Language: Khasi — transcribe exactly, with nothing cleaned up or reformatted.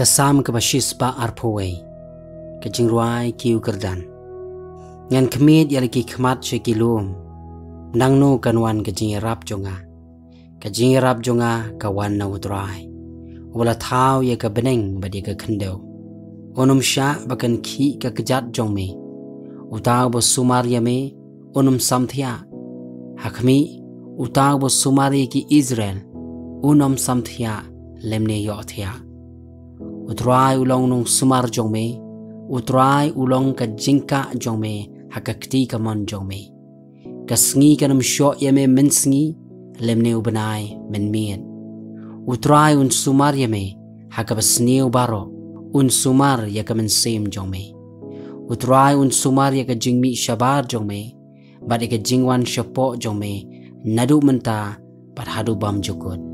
Ka Salm kaba shispah arphew wei. Ka jingrwai ki u kyrdan. Ngan khmied ïa la ki khmat sha ki lum. Nangno kan wan ka jingïarap jong nga? Ka jingïarap jong nga ka wan na U Trai, uba la thaw ïa ka bneng bad ïa ka khyndew. Un ym shah ba kan khih ka kjat jong me. Uta uba sumar ïa me un ym samthiah. Ha khmih, uta uba sumar ïa ki Israel un ym samthiah lymne ïohthiah. U Trai u long nongsumar jong me. U Trai u long ka jingkah jong me ha ka kti kamon jong me. Ka sngi kan ym shoh ïa me mynsngi, lymne u bnai mynmiet. U Trai un sumar ïa me ha kaba sniew baroh. Un sumar ïa ka mynsiem jong me. U Trai un sumar ïa ka jingmih shabar jong me bad ïa ka jingwan shapoh jong me, naduh mynta bad haduh bymjukut.